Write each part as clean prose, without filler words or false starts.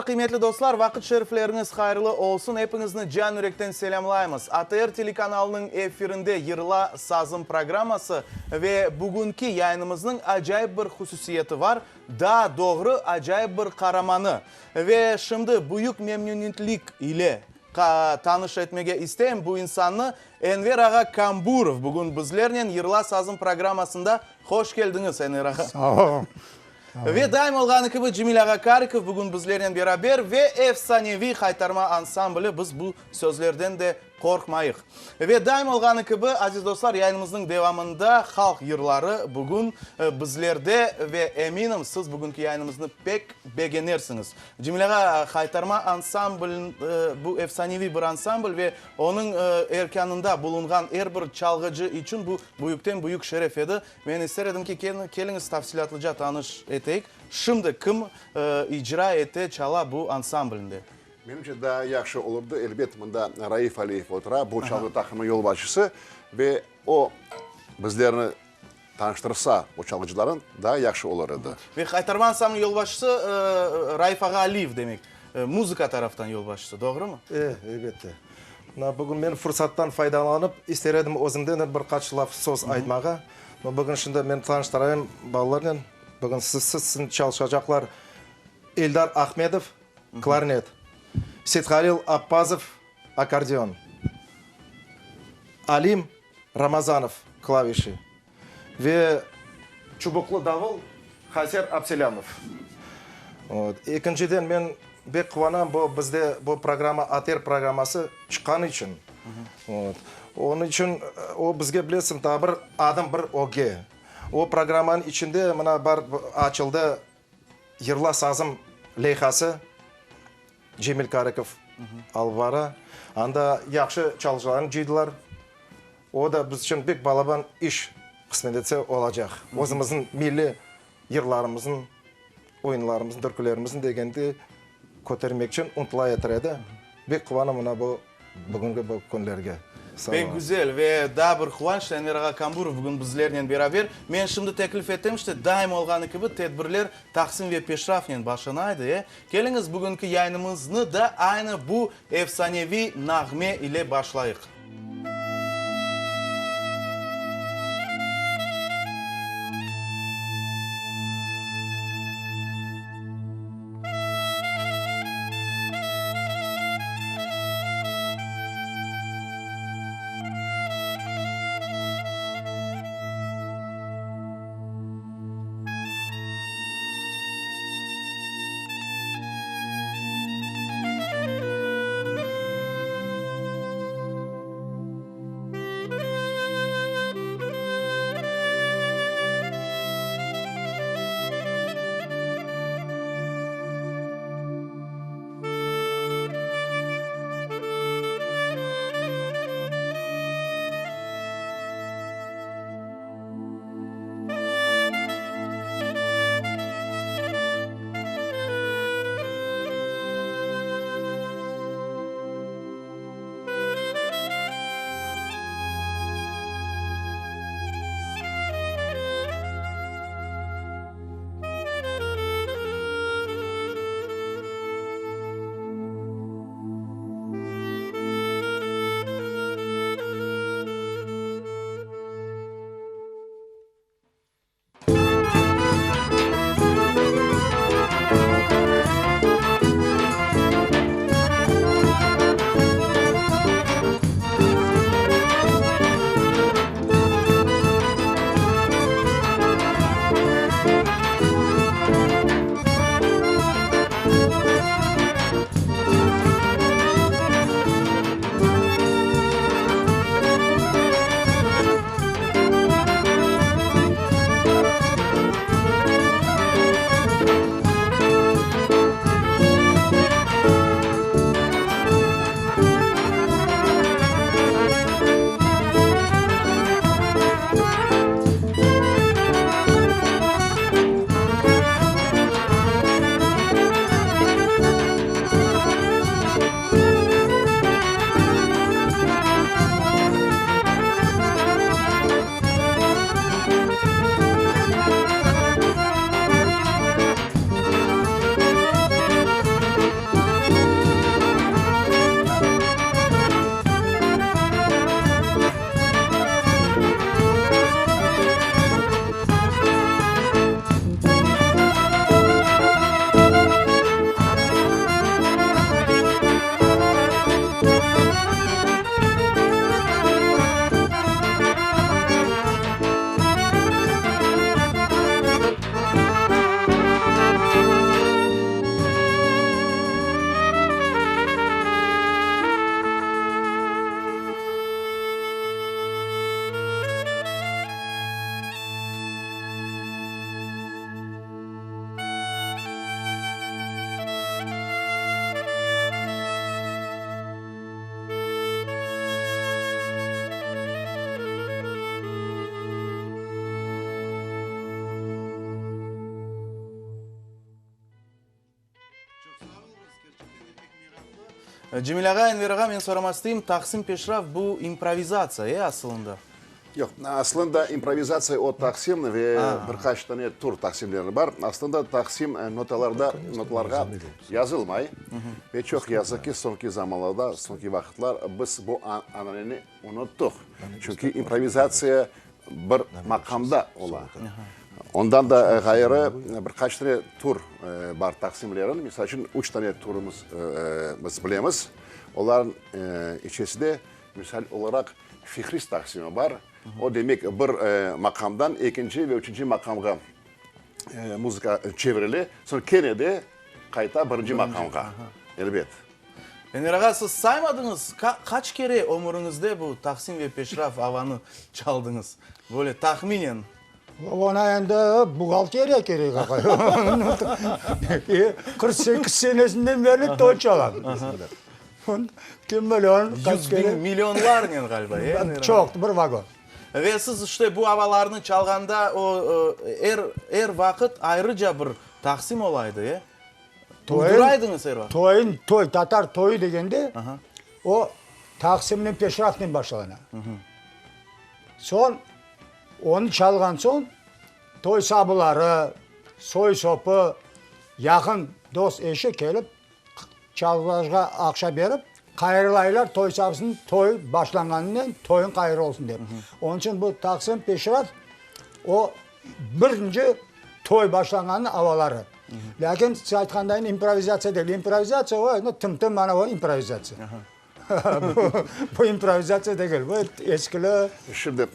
qıymetli dostlar, vaqıt şerifleriñiz hayırlı olsun, epiñizni can yürekten selâmlaymız. ATR telekanalınıñ efirinde Yırla sazım programması ve bugünki yayınımıznıñ acayip bir hususiyeti var, daa doğru acayip bir qaramanı. Ve şimdi büyük memnünitlik ile tanış etmege isteyim bu insannı, Enver ağa Kamburov bugün bizlernen Yırla sazım programmasında. Hoş keldiñiz, Enver ağa. Sağ oluñ. Ve daim olğanı kibi Cemil ağa Karikov bugün bizlernen beraber ve efsaneviy Haytarma ansambli, biz bu sözlerden de qorqmayıq. Ve daim olğanı kibi, aziz dostlar, yayınımıznıñ devamında halq yırları bugün bizlerde ve eminim, siz bugünki yayınımıznı pek begenersiñiz. Cemil ağa, Haytarma ansambl, bu efsaneviy bir ansambl ve onıñ erkânında bulunğan er bir çalğıcı içün bu büyükten-büyük şeref edi. Men ister edim ki, keliñiz tafsilâtlıca tanış eteyik, şimdi kim icra ete, çala bu ansamblinde? Menimce, daa yahşı olurdı, elbet, mında Raif Aliyev otura, bu çalğı taqımınıñ yolbaşçısı ve o, bizlerni tanıştırsa bu çalğıcıların, daa yahşı olur edi. Ve Haytarma ansambliniñ yolbaşçısı Raif ağa Aliyev, demek, muzıka taraftan yolbaşçısı, doğrumı? E, elbette. Mına bugün men fursattan faydalanıp, ister edim özümden de bir qaç laf, söz aytmağa. Bugün şimdi men tanıştırayım balalarnen. Bugün sizsiz çalışacaqlar Eldar Ahmedov, klarnet, Sethalil Appazov, akkordeon, Alim Ramazanov, klavişi ve çubuqlı davul Haser Abselâmov. Ekinciden, men bek quvanam, bu bizde bu programma, ATR programması çıqqanı içün. Onıñ içün o bizge, bilesiñ, daa bir adım, bir ögge. O programmanıñ içinde mına bar açıldı Yırla sazım leyhası, Cemil Karikov alıp bara. Anda yahşı çalğıcılarnı cıydılar. O da biz içün pek balaban iş, qısmet etse, olacaq. Özümizniñ milliy yırlarımıznıñ, oyunlarımıznıñ, türkülerimizniñ degende kötermek içün ıntıla etir edi. Bek quvanam mına bu bugünki bu künlerge. Sağ Pek güzel ve daa bir quvanç, Enver ağa Kamburov bugün bizlernen beraber. Men şimdi teklif etem, işte, daim olğanı kibi tedbirler taqsim ve peşrafnen başlanaydı, e? Keliñiz, bugünki yayınımıznı da aynı bu efsaneviy nağme ile başlayıq. Cemil ağa, Enver ağa, men soramaq isteyim, Taqsim Peşraf bu improvizatsiya, e, asılında? Yoq, aslında improvizatsiya o taqsim ve bir qaç tane tur taqsimleri bar. Aslında taqsim notalarda, notalarğa yazılmay. Ve çoq yazıq ki, soñki zamanlarda, soñki vaqıtlar biz bu ananeni unuttıq. Çünki improvizatsiya bir maqamda ola. Ondan da ğayrı bir qaç tane tur bar taqsimlerin. Misal içün, üç tane turımız biz bilemiz. Olarnıñ içesinde, misal olaraq, Fihris taqsimi bar. O demek, bir maqamdan ekinci ve üçünci maqamğa muzıka çevirile, soñ kene de qayta birinci maqamğa. Elbet. Enver ağa, siz saymadıñız, qaç kere ömüriñizde bu Taqsim ve Peşraf avanı çaldıñız? Böyle tahminen. Oña endi buhgalteriya kerek, aqay. 48 senesinden berli toy çalam. Kim bile, qaç kere. Yüz biñ, millionlarnen ğaliba, e, Enver ağa? Çoq, bir vagon. Ve siz işte bu avalarnı çalğanda o, er, er vaqıt ayrıca bir taqsim ola edi, e? Uyduraydıñız er vaqıt. Toyun, toy, tatar toyu degende, o taqsimnen, peşrafnen başlana. Soñ, onı çalğan soñ, toy sabıları, soy-sopı, yaqın dost-eşi kelip, çalğıcığa aqça berip, qayırlaylar toy sabısınıñ toy başlanğanınen toyuñ qayırlı olsun dep. Onıñ içün bu taqsim, peşraf, o birinci toy başlanğanınıñ avaları. Lâkin siz aytqandayın improvizatsiya degil. İmprovizatsiya o, endi tım-tım mana bu improvizatsiya. Bu improvizatsiya degil, bu eskili. Şimdi,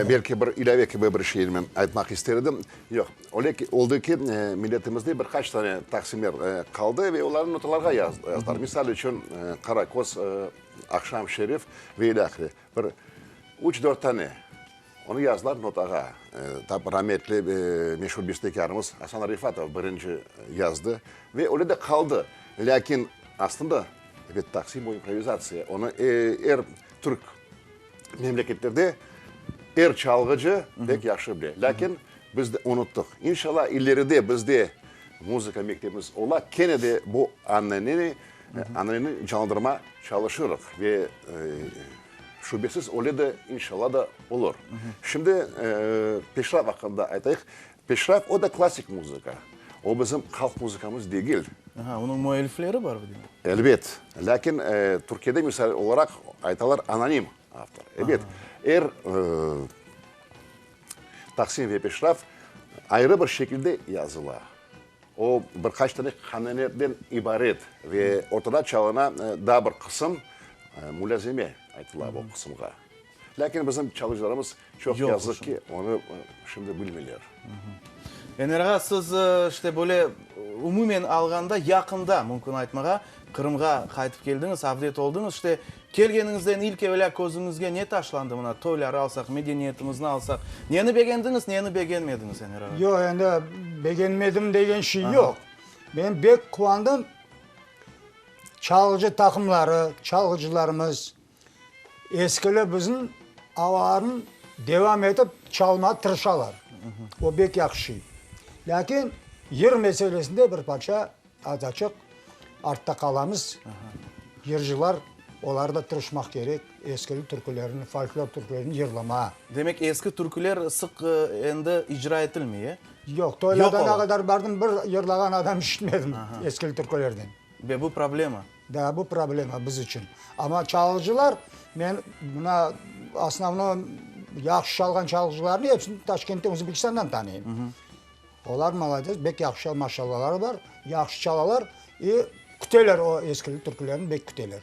belki bir ilâve kibi bir şeyni men aytmaq ister edim. Yoq, öyle ki, oldı ki, milletimizde bir qaç tane taqsimler qaldı ve olarnı notalarğa yazdılar. Misal içün, Qara köz, Aqşam şerif ve ilâhre. Bir üç-dört tane. Onı yazdılar notağa. Tap rametli meşur bestekârımız Asan Refatov birinci yazdı ve öyle de qaldı. Lâkin aslında, ebet, taqsim bu improvizatsiya. Onı er türk memleketlerde er çalğıcı pek yahşı bile. Lâkin biz de unuttıq. İnşallah, ileride bizde muzıka mektebimiz ola, kene de bu ananeni, ananeni canlandırma çalışırıq ve Şübesiz, öyle de, inşallah da, olur. Şimdi peşraf aqqında aytayıq. Peşraf, o da klassik muzıka. O bizim halq muzıkamız degil. Aha, onıñ müellifleri bar, demek. Elbet. Lâkin Türkiyede, misal olaraq, aytalar, anonim avtor. Ebet, er taqsim ve peşraf ayrı bir şekilde yazıla. O, bir qaç tane hanelerden ibaret ve ortada çalına daa bir qısım, mulâzime aytıla bu qısımğa. Lâkin bizim çalıcılarımız, çoq yazıq ki, onı şimdi bilmeyler. Enver ağa, siz, işte, böyle umumen alğanda, yaqında, mümkün aytmağa, Qırımğa qaytıp keldiñiz, avdet oldıñız. İşte, kelgeniñizden ilk evelâ közüñizge ne taşlandı, mına, toyları alsaq, medeniyetimizni alsaq, neni begendiñiz, neni begenmediñiz, Enver ağa? Yoq, endi begenmedim degen şey yoq. Men bek quvandım, çalğıcı taqımları, çalğıcılarımız eskili bizim avalarnı devam etip çalmağa tırışalar. O bek yahşı şey. Lâkin yır meselesinde bir parça Azaçıq artta qalamız. Yırcılar, olar da tırışmaq kerek, eskili türkülerni, folklor türkülerini yırlamağa. Demek, eski türküler sıq endi icra etilmey, e? Yoq, toylarda ne qadar bardım, bir yırlağan adam işitmedim eskili türkülerden. Ve bu problema. Da, bu problema biz içün. Amma çalğıcılar, men mına osnovnoy yahşı çalğan çalğıcılarnı episini Taşkentten, Özbekistandan tanıyım. Olar malades, bek yahşı maşallaları bar, yahşı çalalar i küteler o eskili türkülerni bek küteler.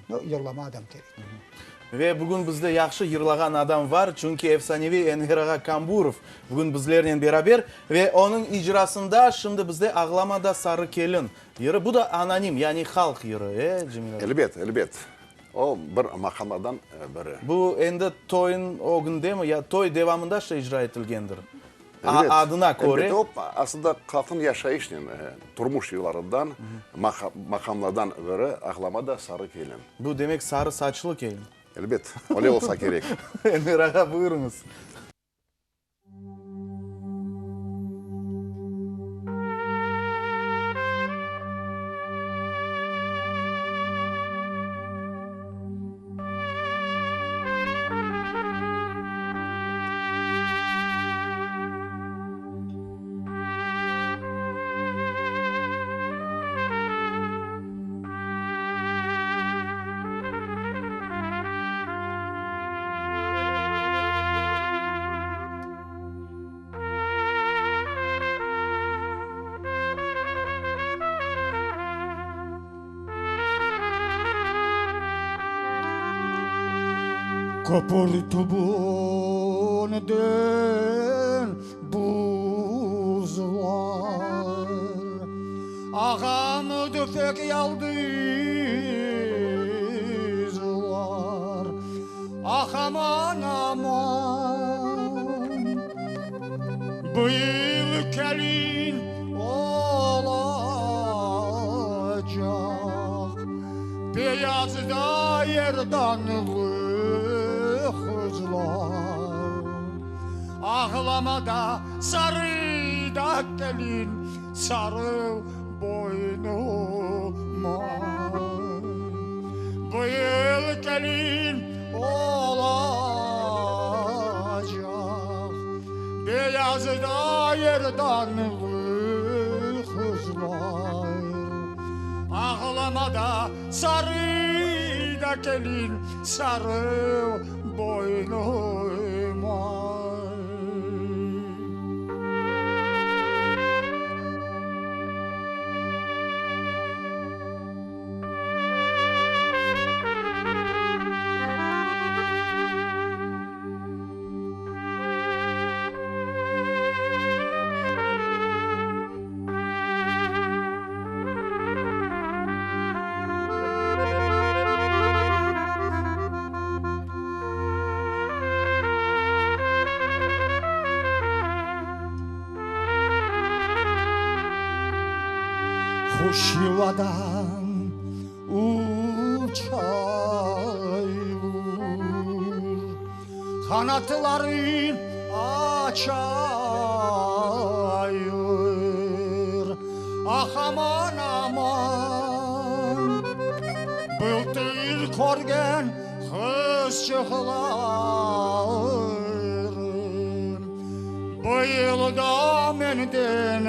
No, yırlama adam kerek. Ve bugün bizde yahşı yırlağan adam var, çünki efsaneviy Enver ağa Kamburov bugün bizlernen beraber ve onıñ icrasında şimdi bizde Ağlama da sarı kelin yırı, bu da anonim, yani halq yırı, e, Cemil ağa? Elbet, elbet. O, bir maqamlardan biri. Bu endi toyun ögündemi ya toy devamında işte icra etilgendir? Adına köre. Elbette, o, aslında, halqnıñ yaşayışnen, turmuş yırlarından, maqamlardan biri, Ağlama da sarı kelin. Bu, demek, sarı saçlı kelin. Elbet, öyle olsa kerek. Enver ağa, buyurıñız. Köpür tübünden buzlar, Ağam tüfek yaldızlar, Ah, aman, aman, Bu yıl kelin olacaq. Beyaz da erdanlı qızlar, Ağlama da, sarı da kelin, sarıl boynuma. Bu yıl kelin olacaq, Beyaz da erdanlı qızlar. Ağlama da, sarı da kelin, sarıl boynuma. Quş yuvadan uçayur, Qanatların açayır, Ah, aman, aman, Bıltır körgen qızçıqlarım, Bıyıl da menden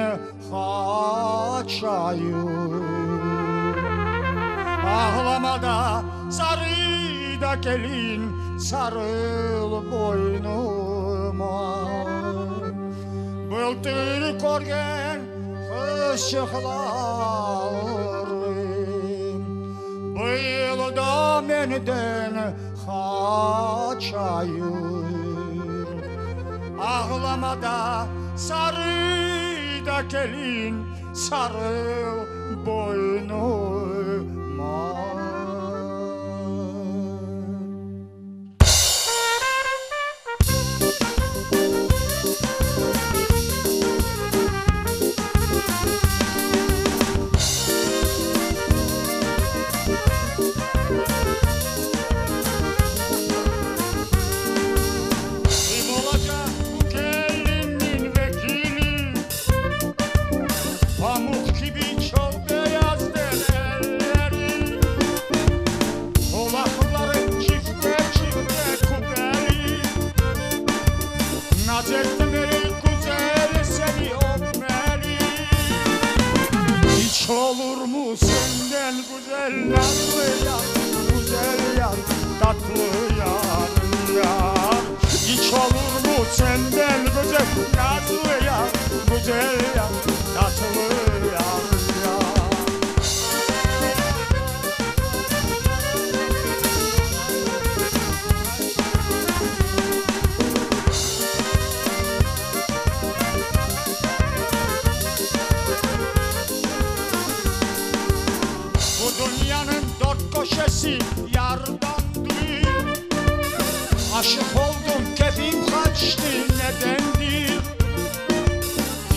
qaçayır. Ağlama da, sarı da kelin, sarıl boynuma. Bıltır körgen qızçıqlarım, Bıyıl da menden qaçayır. Ağlama da, sarı da kelin, sarıl boynuma. Kim olacaq bu kelinniñ vekili? Pamuq kibi çoq beyazdır elleri, Qulaqları çifte-çifte küpeli. Naz etmeli güzel seni öpmeli. İç olurmu senden güzel nazlı yar, güzel yar, tatlı yar, yar. İç olurmu senden güzel nazlı yar, güzel yar, tatlı yar, yar. Bu dünyanıñ dört köşesi yardandır, Aşıq oldım, kefim qaçtı, nedendir?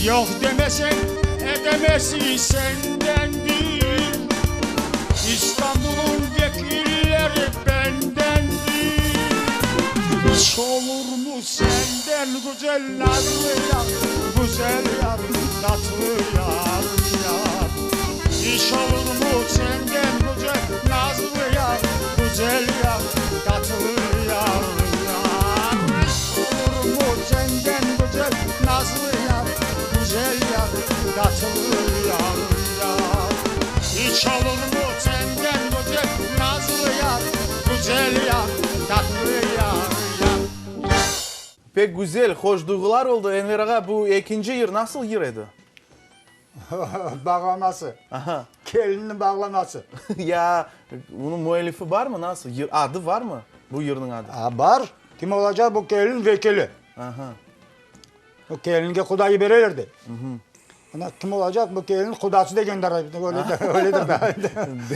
Yoq demeseñ, edemesi sendendir, İstanbul'un vekilleri bendendir. İç olurmu senden güzel nazlı yar, güzel yar, tatlı yar, yar. İç olurmu senden güzel nazlı yar, güzel yar, tatlı yar, yar. İç olurmu senden güzel nazlı yar, güzel yar, tatlı yar, yar. İç olurmu senden güzel nazlı yar, güzel yar, tatlı yar, yar. Pek güzel, hoş duyğular oldı. Enver ağa, bu ekinci yır nasıl yır edi? Bağlaması. Aha. Kelinniñ bağlaması. Ya, bunıñ müellifi barmı, nasıl? Yır adı barmı? Bu yırnıñ adı. A, bar. Kim olacaq bu kelin vekili? Aha. Bu kelinge quda yibereler de. Ana, kim olacaq bu kelin qudası degenler, öyledir, öyledir da.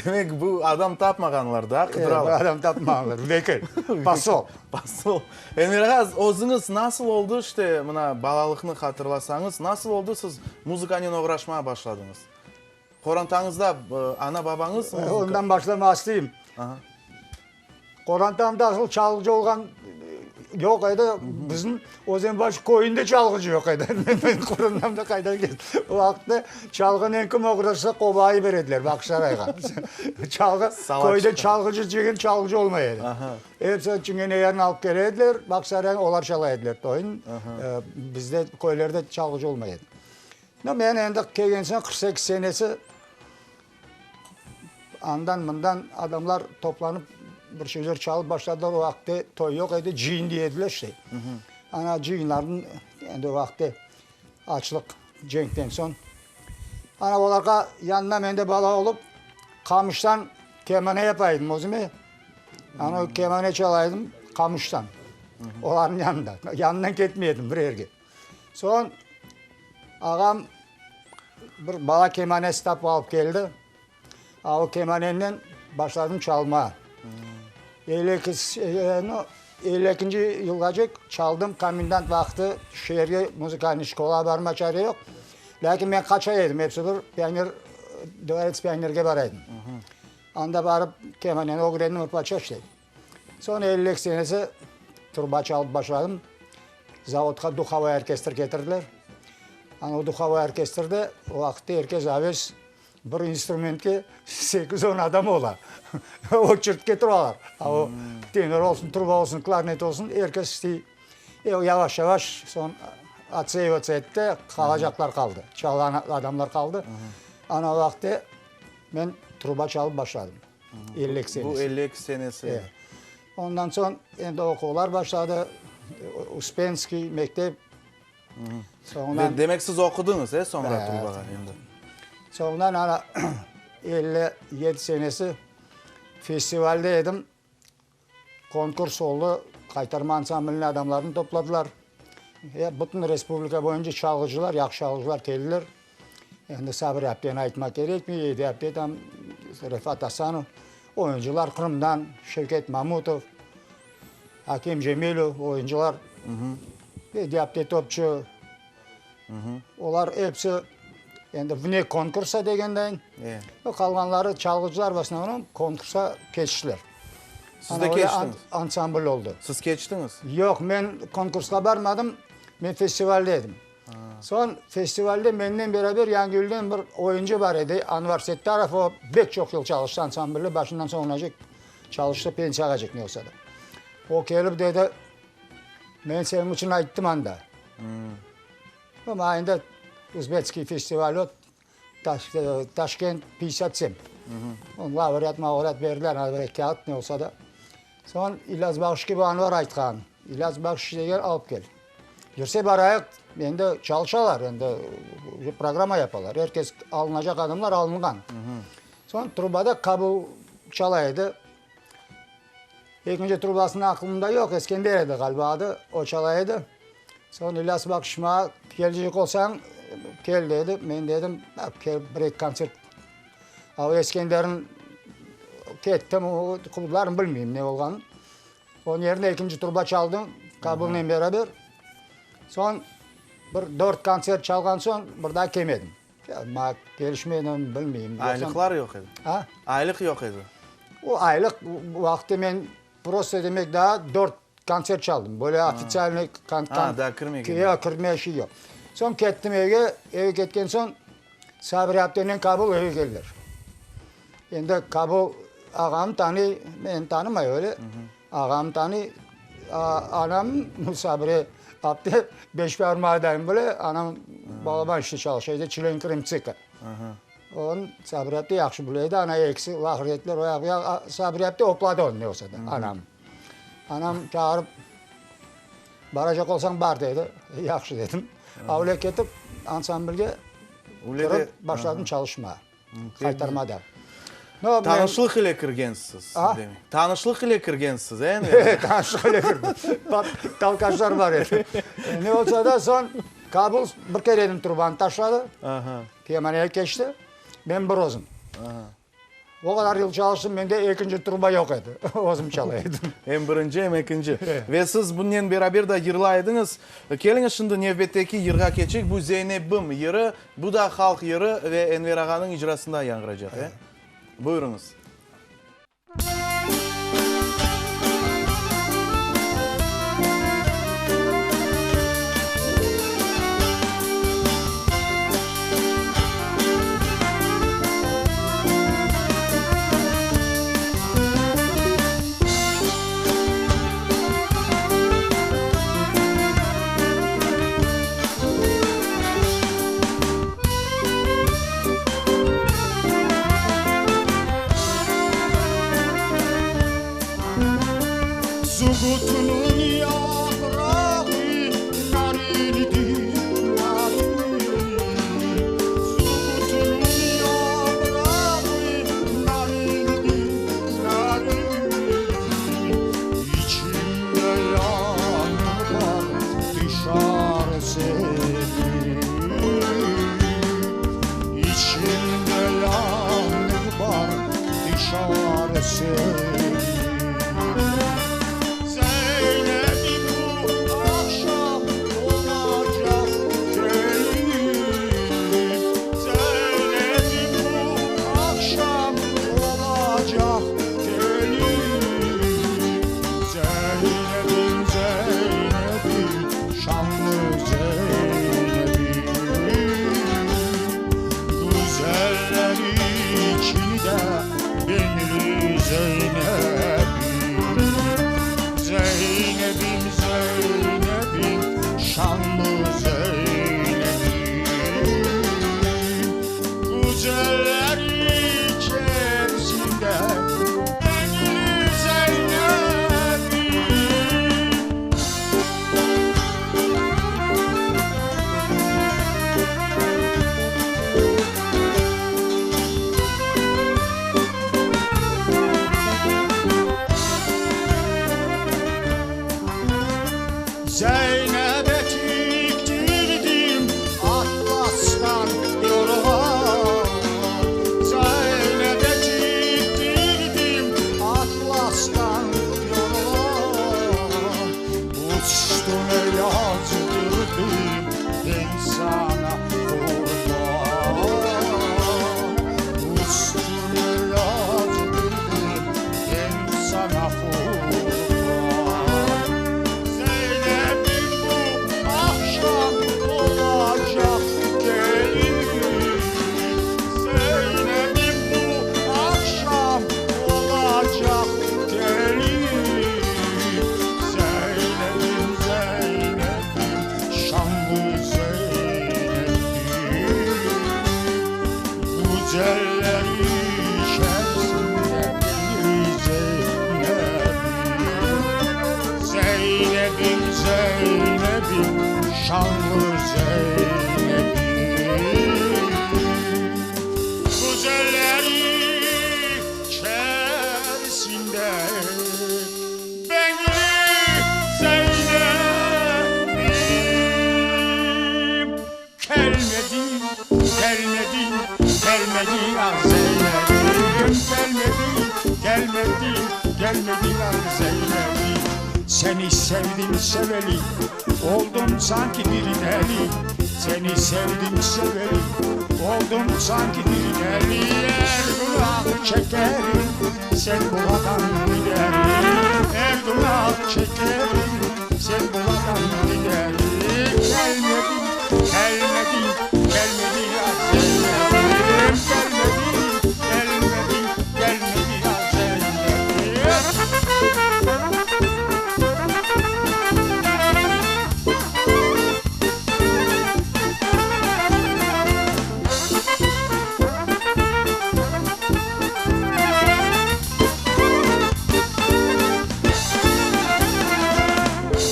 Demek, bu adam tapmağanlar da, qıdıralar. E, adam tapmağanlar, vekil, posol. Posol. Enver ağa, özüñiz nasıl oldı, işte, mına, balalıqnı hatırlasañız, nasıl oldı siz muzıkanen oğraşmağa başladıñız? Qorantañızda ana-babañız muzıka. Ondan başlamaq isteyim. Qorantamda asıl çalğıcı olğan yoq edi. Bizim Özenbaş köyünde çalğıcı yoq edi. Menim qorantamda qaydan keldi? O vaqıtta çalğınen kim oğraşsa qovayı berediler Bağçasarayğa. Çalğı, köyde çalğıcı degen çalğıcı olmay edi. Episi çingenelerini alıp kele ediler Bağçasaraydan, olar çala ediler toyun. Bizde köylerde çalğıcı olmay edi. No, men endi kelgen soñ, 48 senesi, andan-mından adamlar toplanıp, bir şeyler çalıp başladılar. O vaqıtte toy yoq edi, cıyın dey ediler işte. Ana cıyınlarnıñ, endi o vaqıtte açlıq, cenkten soñ. Ana olarğa yanına men de bala olıp, qamıştan kemane yapa edim özüme. Ana o kemane çala edim qamıştan, olarnıñ yanında. Yanından ketmey edim bir yerge. Soñ ağam bir bala kemanesi tapıp alıp keldi. A o kemanenen başladım çalmağa. 52, no, 52-nci yılğacek çaldım, komendant vaqtı şeerge muzıkalnıy şkolağa barma çare yoq. Lâkin men qaça edim, episi bir pioner, dvorets pionerge bara edim. Anda barıp kemaneni ögrendim bir parça işte. Soñ 52 senesi truba çalıp başladım. Zavodqa duhovoy orkestr ketirdiler. Ana o duhovoy orkestrde o vaqıtta er kes aves bir instrumentke sekiz-on adam ola. Oçertke turalar. A o tenor olsun, truba olsun, klarnet olsun, er kes istey. E, yavaş-yavaş soñ otseyivаться etti, qalacaqlar qaldı, çalğan adamlar qaldı. Ana o vaqıtta men truba çalıp başladım. 52 senesi. Bu 52 senesi. E. Ondan soñ endi oquvlar başladı. Uspenskiy mektep. Soñundan. Demek siz oqudıñız, e, soñra trubağa endi. Soñundan ana 57 senesi festivalde edim. Konkurs oldı. Qaytarma ansambline adamlarnı topladılar. E, bütün respublika boyunca çalğıcılar, yahşı çalğıcılar keldiler. Endi Sabri apteni aytmaq kerekmi, Eydi apte tam, Refat Asanov, oyuncılar Qırımdan, Şevket Mamutov, Akim Cemilev, oyuncılar, Eydi apte topçu. Olar episi endi vne konkursa degendeyin, qalğanları çalğıcılar v osnovnom konkursa keçtiler. Siz de keçtiñiz? Ansambl oldı. Siz keçtiñiz? Yoq, men konkursqa barmadım, men festivalde edim. Soñ festivalde mennen beraber Yangiyülden bir oyuncı bar edi, Anvar Settarov, o bek çoq yıl çalıştı ansamblde, başından soñunacek çalıştı, pensiyağacek ne olsa da. O kelip dedi, men seniñ içün ayttım anda. Maña endi Uzbekskiy festival ot, Taşkent 57. Laureat, maureat berdiler, ana bir kâğıt ne olsa da. Soñ İlyas Bahşiş kibi Anvar aytqan, İlyas Bahşiş degen alıp kel. Yürse barayıq, endi çalışalar, endi programma yapalar. Er kes alınacaq adamlar alınğan. Soñ trubada Qabul çala edi. Ekinci trubasını aqlımda yoq, Eskender edi ğaliba adı, o çala edi. Soñ İlyas Bahşiş maña kelecek olsañ, kel dedi. Men dedim, kelip bir-eki kontsert. A o Eskenderniñ kettim, o quvdılarmı bilmeyim ne olğanın. Onıñ yerine ekinci truba çaldım, Qabulnen beraber. Soñ bir dört kontsert çalğan soñ bir daa kelmedim. Maña kelişmedi, bilmeyim. Aylıqlar yoq edi? A? Aylıq yoq edi? O aylıq vaqtı men prosto demek daa dört kontsert çaldım. Böyle ofitsialnıy A, daa kirmegen. Yoq, kirme işi yoq. Soñ kettim evge, evge ketken soñ Sabri aptenen Kabul evge keldiler. Endi Kabul ağamnı tanıy, meni tanımay öyle. Ağam tanıy, anam Sabri apte beşparmaqdayım bile, anam balaban işte çalışa edi, çlen krımtsika. Onı Sabri apte yahşı bile edi, ana ekisi laf ettiler, o yaq bu yaq, Sabri apte opladı onı ne olsa da, anam. Anam çağırıp, baracaq olsañ bar dedi, yahşı dedim. Avle ketip ansamblge kirip başladım çalışmağa, qaytarmada. Tanışlıq ile kirgensiz, demek. Tanışlıq ile kirgensiz, e, Enver? Tanışlıq ile kirdim. Talkaçlar bar edi. Ne olsa da, soñ Kabul bir kereden trubanı taşladı. Kemanege keçti. Men bir özüm. O qadar yıl çalıştım, mende ekinci truba yoq edi. Özüm çala edim. Em birinci, em ekinci. Ve siz bunnen beraber da yırlay ediñiz. Keliñiz şimdi nevbetteki yırğa keçeyik. Bu Zeynebim yırı. Bu da halq yırı ve Enver ağanıñ icrasında yañğıracaq, e? Buyurıñız. Zugutnıñ yaprağı narindir, narin. Zugutnıñ yaprağı narindir, narin. İçimde yanıq bar, tışarı senin. İçimde yanıq bar, tışarı senin. Zeynebim bu aqşam olacaq kelin. Zeynebim bu aqşam olacaq kelin. Zeynebim, Zeynebim, şanlı Zeynebim. Güzeller içinde benli Zeynebim. Zeynebim, Zeynebim, şanlı Zeynebim. Güzeller içerisinde benli Zeynebim. Zeynep'e tiktirdim atlastan yorğan. Zeynep'e tiktirdim atlastan yorğan. Üstüne yazdırdım ben sana qurban. Üstüne yazdırdım ben sana qurban. Zeynep'im bu aqşam olacaq kelin. Zeynep'im bu aqşam olacaq kelin. Zeynep'im, Zeynep'im, şanlı Zeynep'im. Güzeller içerisinde bir Zeynep'im. Zeynep'im, Zeynep'im, şanlı Zeynep'im. Güzeller içerisinde benli Zeynep'im. Kelmedi, kelmedi, kelmedi ah Zeynep'im. Kelmedi, kelmedi, kelmedi ah Zeynep'im. Seni sevdim seveli, oldum sanki bir deli. Seni sevdim seveli, oldum sanki bir deli. Er günah çekerim, sen buradan giderim. Er günah çekerim, sen buradan giderim. Gelmedi, gelmedi, gelmedi ah Zeynep'im. Gelmedi, gelmedi, gelmedi ah Zeynep'im.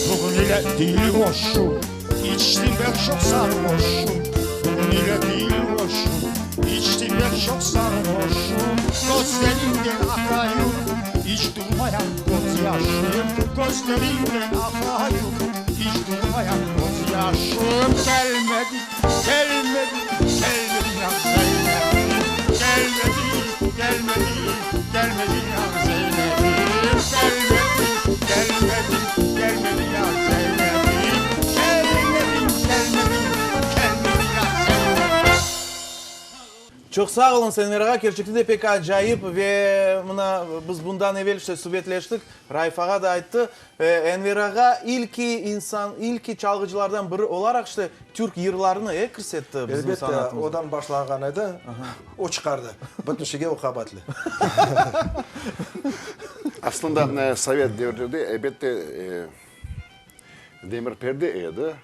Bugün ile dilhoşum, içtim pek çoq sarhoşum. Bugün ile dilhoşum, içtim pek çoq sarhoşum. Közlerinden aqayur İç durmayan közyaşım Közlerinden aqayur İç durmayan közyaşım Kelmedi, kelmedi, kelmedi yar Zeynebim Kelmedi, kelmedi, kelmedi yar Zeynebim Kelmedi, kelmedi, kelmedi yar Zeynebim Kelmedi, kelmedi, kelmedi yar Zeynebim. Çoq sağ oluñız, Enver ağa, kerçekten de pek acayip ve mına biz bundan evel işte subetleştik, Raif ağa da ayttı, Enver ağa ilki insan, ilki çalğıcılardan biri olaraq işte türk yırlarını, e, kirsetti bizim sanatımızğa. Elbette, odan başlanğan edi, o çıqardı, bütün şeyge o qabaatli. Aslında, sovet devirinde, elbette, demir perde edi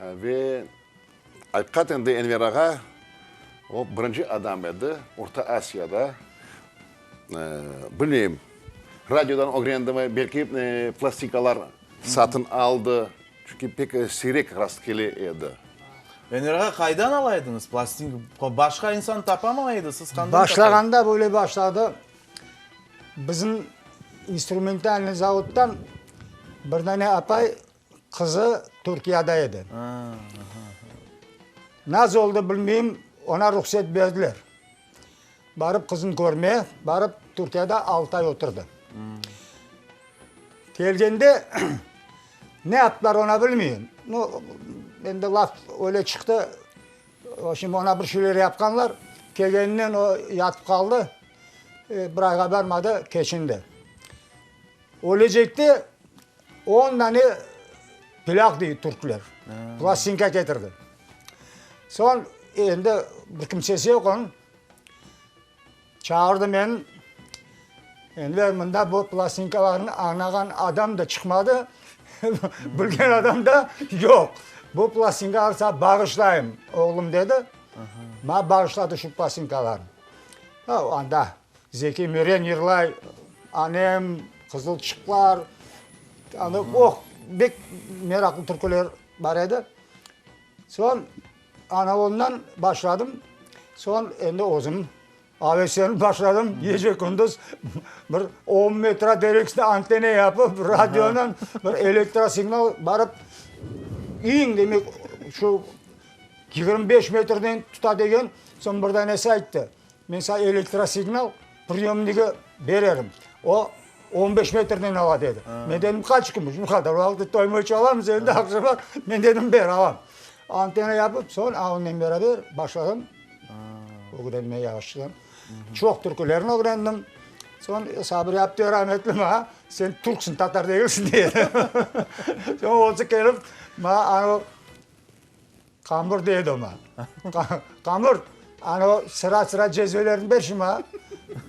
ve Aqiqaten de Enver ağa o birinci adam edi Orta Asiyada, bilmeyim, radiodan ögrendimi, belki plastinkalar satın aldı, çünki pek siyrek rastkele edi. Enver ağa, qaydan ala ediñiz plastinka? Başqa insan tapamay edi, siz qandan tapa Başlağanda böyle başladı, bizim instrumentalnıy zavoddan bir dane apay Qızı Türkiyada edi. Naz oldı bilmeyim, oña ruhset berdiler. Barıp qızın körmeye, barıp Türkiyada altı ay oturdı. Kelgende ne yaptılar oña bilmeyim. Nu, endi laf öyle çıqtı, şimdi oña bir şeyler yapqanlar. Kelgeninen o yatıp qaldı, bir ayğa barmadı, keçindi. Ölecekte on dane plâk dey türkler, plastinka ketirdi. Soñ endi bir kimsesi yoq onıñ. Çağırdı meni, Enver, mında bu plastinkalarnı añlağan adam da çıqmadı, bilgen adam da yoq. Bu plastinkalarnı saña bağışlayım, oğlum, dedi. Maña bağışladı şu plastinkalarnı. Anda Zeki Müren yırlay, Anem, Qızıl çıqlar, anda oh, bek meraqlı türküler bar edi. Soñ ana ondan başladım. Soñ endi özüm aveslenip başladım. Gece-kündüz bir on metra dereksine antena yapıp, radionen bir elektrosignal barıp, eñ demek şu 25 metrden tuta degen, soñ bir danesi ayttı. Men saña elektrosignal priyomnigi bererim. O, on beş metrden ala, dedi. Men dedim, qaç kümüş? Bu qadar vaqıt toymay çalamız endi, aqşamlar. Men dedim, ber, alam. Antenna yapıp, soñ onen beraber başladım ögrenmege yavaştan. Çoq türkülerni ögrendim. Soñ Sabri apte rametli maña, sen türksün, tatar degilsin, dedi. Soñ özü kelip, maña anavı Qambur dey edi oña. Qambur, ana o sıra-sıra cezvelerni ber şu maña.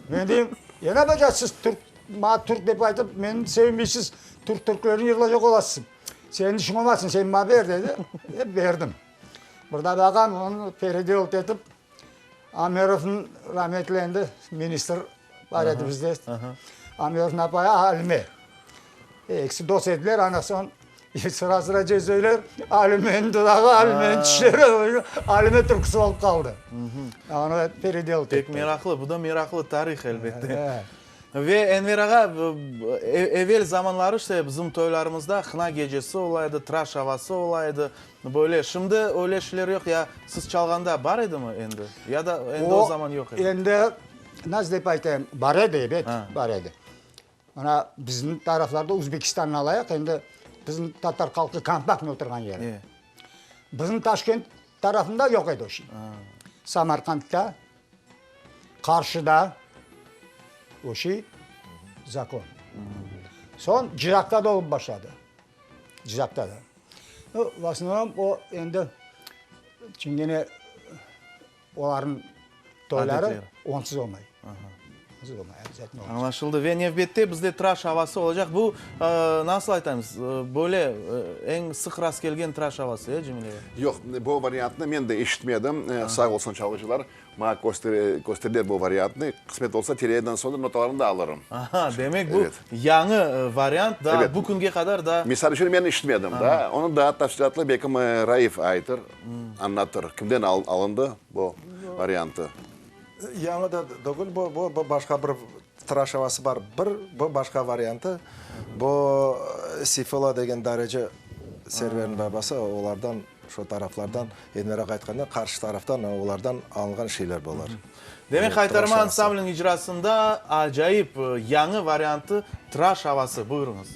Men deyim, ya ne yapacaqsız türk, maña türk dep aytıp, meni sevmeysiz, türk türkülerini yırlaycaq olasız. Seniñ işiñ olmasın, sen maña ber, dedi. E, berdim. Bir daa baqam, onı peredelat etip, Amerovnıñ rametli endi ministr bar edi bizde. Amerovnıñ apayı Alime. Ekisi dost ediler, ana soñ sıra-sıra cezveler, Alimeniñ dudağı, Alimeniñ tişleri, Alime türküsi olıp qaldı. Onı peredelat Pek meraqlı, bu da meraqlı tarih, elbette. Ve Enver ağa, evel zamanları işte bizim toylarımızda hına gecesi ola edi, tıraş avası ola edi, böyle. Şimdi öyle şeyler yoq, ya siz çalğanda bar edimi endi, ya da endi o zaman yoq edi? Endi, nasıl dep aytayım, bar edi, ebet, bar edi. Mına bizim taraflarda Uzbekistannı alayıq, endi bizim tatar halqı kompaktno oturğan yeri. Bizim Taşkent tarafında yoq edi o şey. Samarqandda, Qarşıda o şey zakon. Soñ Cizaqta da olıp başladı. Cizaqta da. Nu, v osnovnom o endi çingene Olarnıñ toyları onsuz olmay. Onsuz olmay, obязательно onsuz. Añlaşıldı. Ve nevbette bizde tıraş avası olacaq. Bu, nasıl aytamız, böyle eñ sıq rastkelgen tıraş avası, e, Cemile? Yoq, bu variantnı men de eşitmedim. Sağ olsun çalğıcılar, maña kösterdiler bu variantnı. Qısmet olsa, teleyadan soñra notalarını da alırım. Aha, demek bu yañı variant, daa bu künge qadar da. Misal içün, men eşitmedim daa. Onı daa tafsilâtlı belkim Raif aytır, añlatır, kimden alındı bu variantı. Yañı da degil bu, bu başqa bir tıraş avası bar. Bir, bu başqa variantı. Bu Seyfula degen dareci Serverniñ babası, olardan, şu taraflardan, Enver ağa aytqanday, qarşı taraftan, olardan alınğan şeyler bular. Demek, Haytarma ansambliniñ icrasında acayip yañı variantı tıraş avası. Buyurıñız.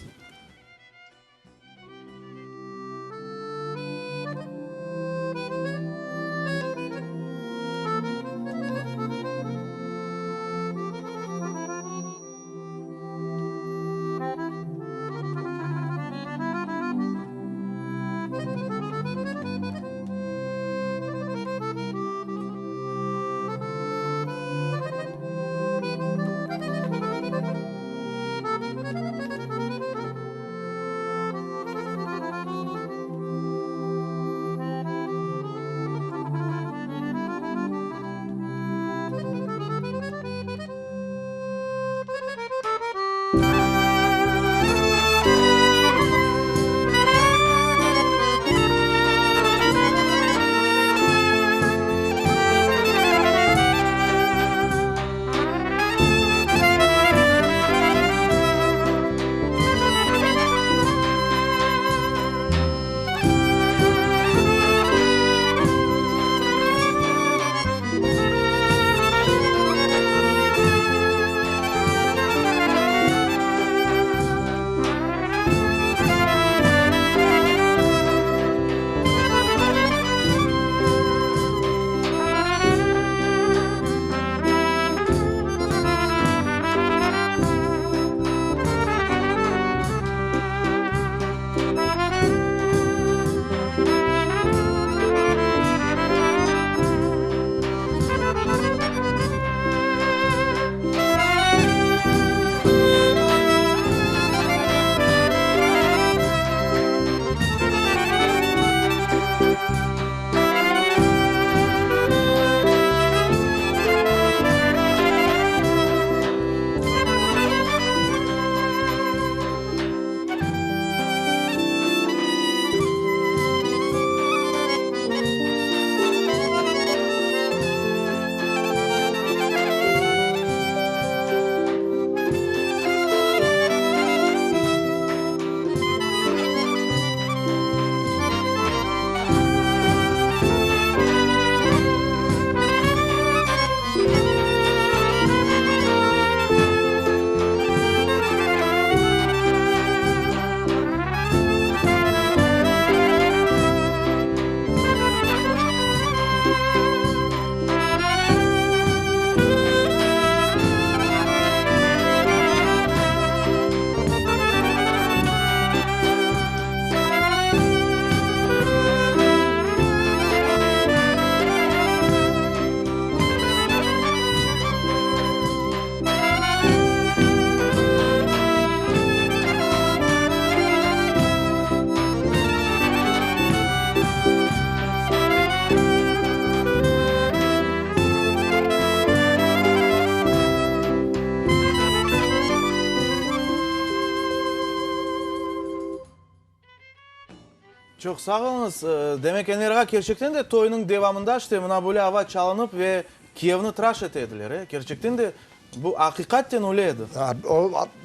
Çoq sağ oluñız. Demek, Enver ağa, kerçekten de toynıñ devamında işte mına böyle ava çalınıp ve kiyevni tıraş ete ediler, e? Kerçekten de bu aqiqaten öyle edi.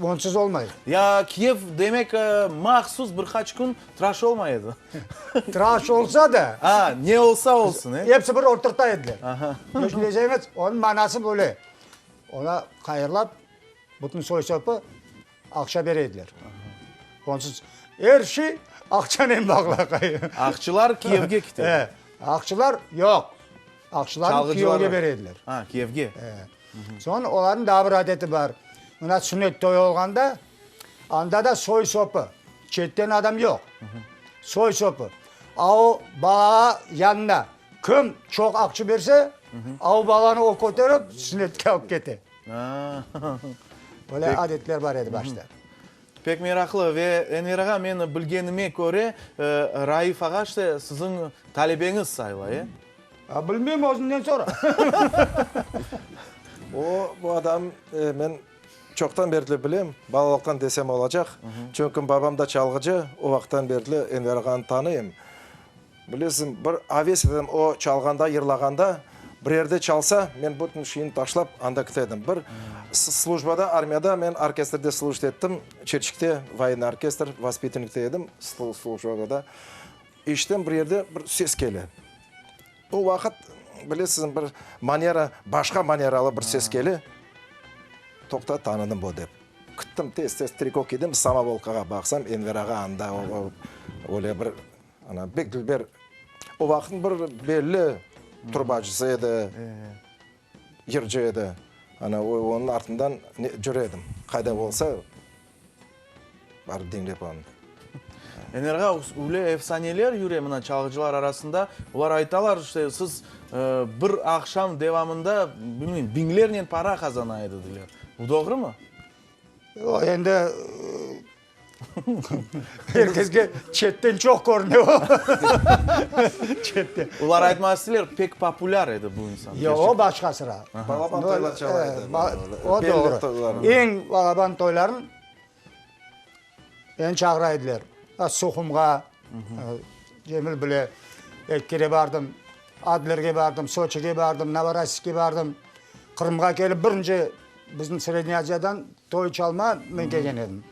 Onsuz olmay. Ya kiyev, demek, mahsus bir qaç kün tıraş olmay edi. Tıraş olsa da. A, ne olsa olsun, e? Episi bir oturta ediler. Düşüneceñiz, onıñ manası böyle. Ona hayırlap, bütün soy-sopı Aqça bere ediler. Onsuz er şey aqçanen bağlı aqay. Aqçılar Kiyevge kete. E, aqçılar yoq. Aqçılarnı kiyevge bere ediler. Ha, Kiyevge. E. Soñ olarnıñ daa bir adeti bar. Mına sünnet toyu olğanda, anda da soy-sopı, çetten adam yoq. Soy-sopı. A o balağa yanına kim çoq aqça berse, a o balanı o köterip sünnetke alıp kete. Böyle adetler bar edi başta. Pek meraqlı. Ve Enver ağa, men bilgenime köre, Raif ağa işte siziñ talebeñiz sayıla, e? A, bilmeyim, özünden sora. O, bu adam, men çoqtan berli bilem, balalıqtan desem olacaq. Çünki babam da çalğıcı, o vaqıttan berli Enver ağanı tanıyım. Bilesiñ, bir aves edim o çalğanda, yırlağanda. Bir yerde çalsa, men bütün şeyni taşlap, anda kete edim. Bir slujbada, armiyada men orkestrde slujit ettim, Çirçikte, voyenniy orkestr, vospitanikte edim slujbada. Eşitem, bir yerde bir ses kele. O vaqıt, bilesiz, bir manera, başqa maneralı bir ses kele. Toqta, tanıdım bu dep. Küttim, tez-tez triko kiydim, samovolkağa baqsam, Enver ağa anda, o, öyle bir, ana, pek dülber, o vaqıtnıñ bir belli trubacısı edi, yırcı edi. Ana, onıñ artından cüre edim, qayda olsa, barıp diñlep onı. Enver ağa, öyle efsaneler yüre mına çalğıcılar arasında, olar aytalar, işte, siz bir aqşam devamında, bilmeyim, biñlernen para qazana edidiler. Bu doğrumı? O, endi er kesge çetten çoq körüne o. Çetten. Olar aytmaq isteyler, pek populâr edi bu insan. Yoq, o başqa sıra. Balaban toylar çala edi. O doğru. Eñ balaban toyların Meni çağıra ediler. Suhumğa, Cemil bile, eki kere bardım, Adlerge bardım, Soçige bardım, Novorossiyske bardım. Qırımğa kelip birinci bizim Srednâya Aziyadan toy çalma men kelgen edim.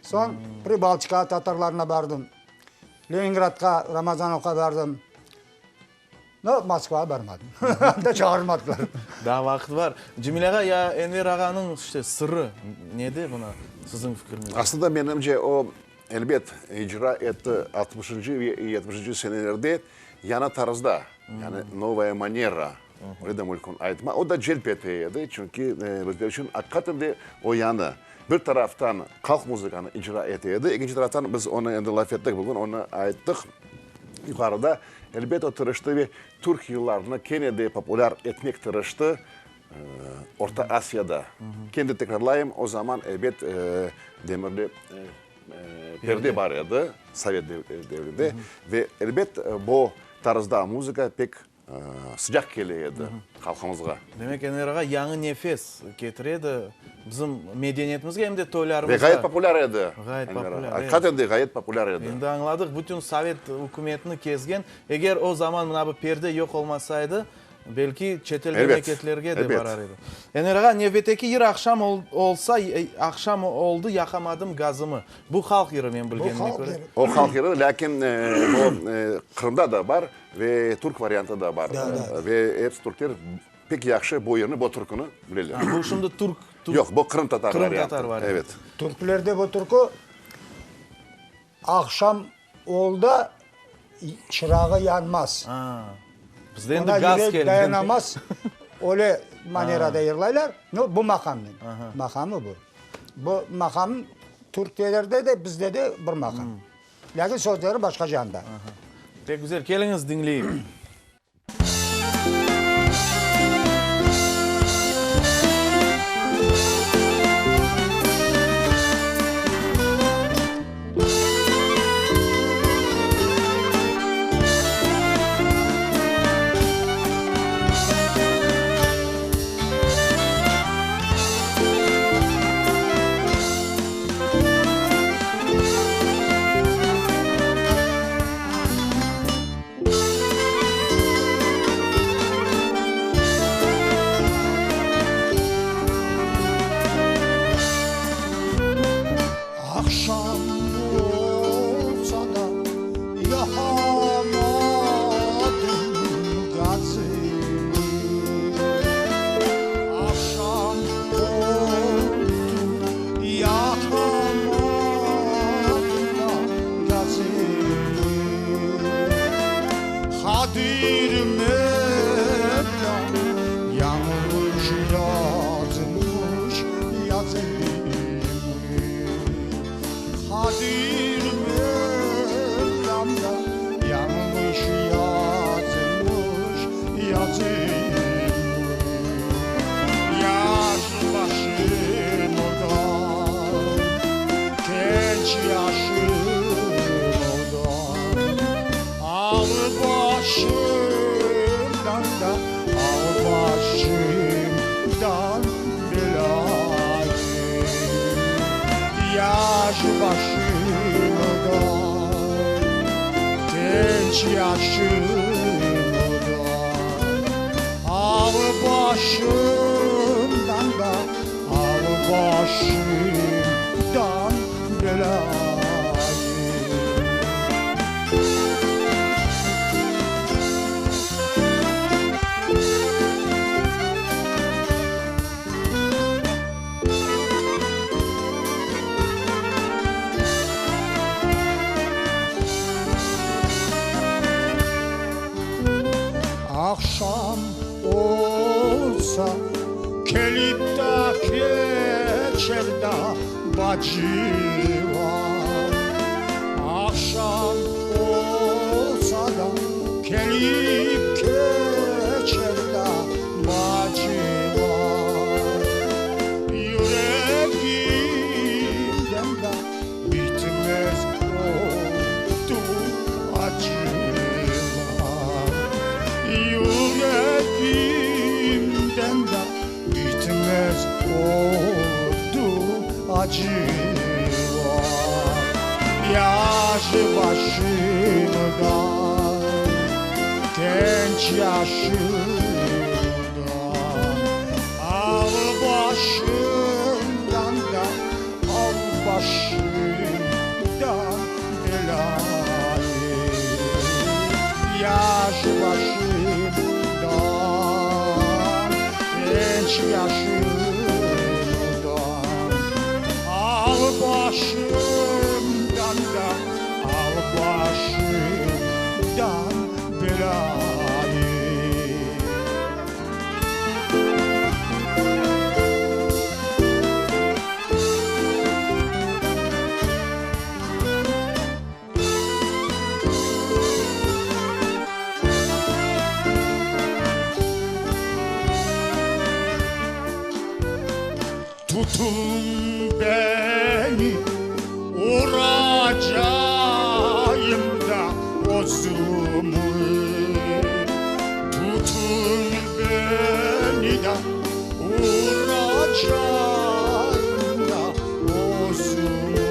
Soñ Pribaltika tatarlarına bardım, Leningradqa, Ramazanovqa bardım. No, Moskvağa barmadım. Anda çağırmadılar. Daa vaqıt bar. Cemil ağa, ya Enver ağanıñ işte sırrı nede buna, siziñ fikriñizce? Aslında, menimce, o, elbet, icra etti altmışıncı ve yetmişinci senelerde yañı tarzda, yani novaya manera, öyle de mümkün aytma. O da celp ete edi, çünki bizler içün aqiqaten de o yañı. Bir taraftan halq muzıkanı icra ete edi, ekinci taraftan biz onı endi laf ettik bugün, onı ayttıq yuqarıda, Elbet, o tırıştı ve türk yırlarını kene de populâr etmek tırıştı Orta Asiyada. Kene de tekrarlayım, o zaman, elbet, demirli perde bar edi, sovet devrinde, ve, elbet, bu tarzda muzıka pek sıcaq kele edi halqımızğa. Demek, Enver ağa yañı nefes ketire edi bizim medeniyetimizge, em de toylarımızğa. Ve ğayet populâr edi. Ğayet populâr, evet. Aqiqaten de ğayet populâr edi. Endi añladıq, bütün sovet ükümetini kezgen. Eger o zaman mına bu perde yoq olmasaydı, belki çetel memleketlerge de barar edi. Enver ağa, nevbetteki yır Aqşam olsa, aqşam oldı, yaqamadım gazımı. Bu halq yırı, men bilgenime köre. O halq yırı, lâkin o Qırımda da bar ve türk variantı da bar. Ve episi türkler Pek yahşı bu yırnı, bu türküni bileler. Bu şimdi türk, türk. Yoq, bu qırımtatar variantı. Qırımtatar variantı. Evet. Türklerde bu türkü aqşam olda çırağı yanmaz. A, bizde endi gaz keldi. Ona yürek dayanamaz, öyle manerada yırlaylar. No, bu maqamnen. Maqamı bu. Bu maqam türklerde de, bizde de bir maqam. Lâkin sözleri başqa canda. Pek güzel. Keliñiz diñleyik. Aqşam olsa da yaqamadım gazımı. Aqşam oldı, yaqamadım da gazımı. Qadir Mevlam yañlış yazmış yazımı. Qadir Mevlam da yañlış yazmış yazımı. Yaş başımda, genç yaşımda. Al başımdan da, al başımdan belâyı. Yaş başımda, genç yaşımda. başımdan da, al başımdan belâyı. Aqşam olsa, kelip da keçer da bacılar. Aqşam olsa da, kelip keçer da bacılar. Yüregimden da bitmez oldu acılar. Yüregimden da bitmez oldu acılar. Yaş başımda, genç yaşımda, Al başımdan da, al başımdan belayı. Yaş başımdan, genç yaşımda, Al başımdan da, al başımdan belayı. Tutun beni uracağım da ozumu Tutun beni da uracağım da ozumu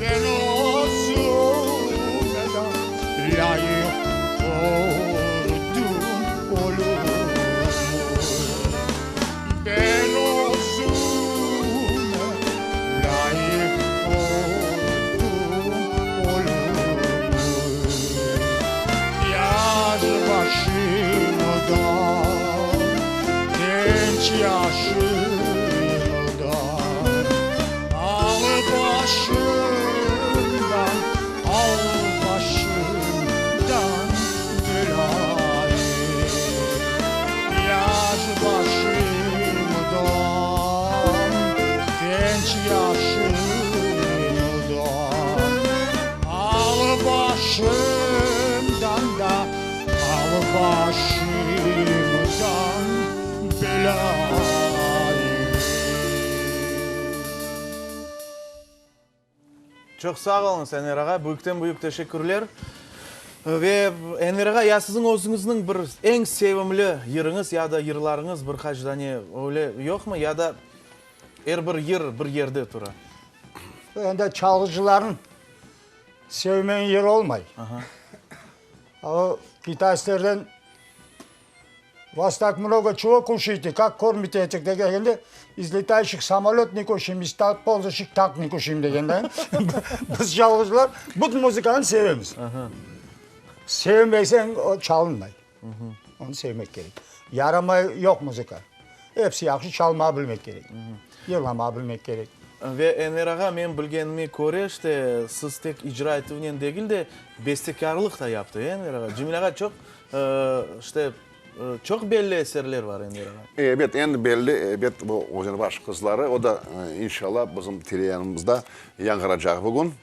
Ben ozume da layık gördüm ölümü Ben özüme layık gördüm ölümü. Yaş başımda, genç yaşımda, Al başımdan, al başımdan belayı. Yaş başımdan, genç yaşımdan, Al başımdan da, al başımdan belayı. Çoq sağ oluñız, Enver ağa, büyükten büyük teşekkürler. Ve Enver ağa, ya siziñ özüñizniñ bir eñ sevimli yırıñız ya da yırlarıñız bir qaç dane öyle yoqmı, ya da er bir yır bir yerde tura? Endi çalğıcılarnıñ sevmegen yırı olmay. O kitayistlerden Vas tak mnogo çego kuşaete, kak kormite etih degende, iz letayuşih samolöt ne kuşaem, iz polzuşih tank ne kuşaem degende. Biz çalğıcılar bütün muzıkanı sevemiz. Sevmeseñ o çalınmay. Onı sevmek kerek. Yaramay yoq muzıka. Episi yahşı çalmağa bilmek kerek. Yırlamağa bilmek kerek. Ve Enver ağa, men bilgenime köre, işte, siz tek icra etüvnen degil de, bestekârlıq da yaptı, e, Enver ağa? Cemil ağa çoq, işte, çoq belli eserler var, Enver ağa. Ebet, eñ belli, ebet, bu Özenbaş qızları, o da, inşallah, bizim teleyanımızda yañğıracaq bugün.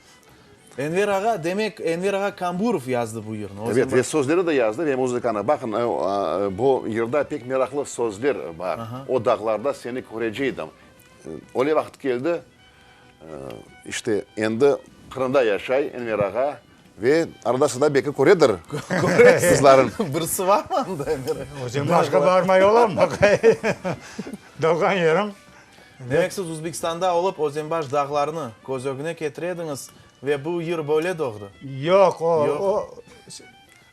Enver ağa, demek, Enver ağa Kamburov yazdı bu yırnı. Ebet, ve sözleri de yazdı, ve muzıkanı. Baqın, bu yırda pek meraqlı sözler bar. O dağlarda seni köreceydim. Öyle vaqıt keldi, işte, endi Qırımda yaşay Enver ağa ve arada-sırada belki köredir qızların. Birisi barmı anda, Enver ağa? Özüm başqa barmay olam, doğğan yerim. Demek, siz Uzbekistanda olıp, Özenbaş dağlarını köz ögüne ketire ediñiz ve bu yır böyle doğdı? Yoq, o,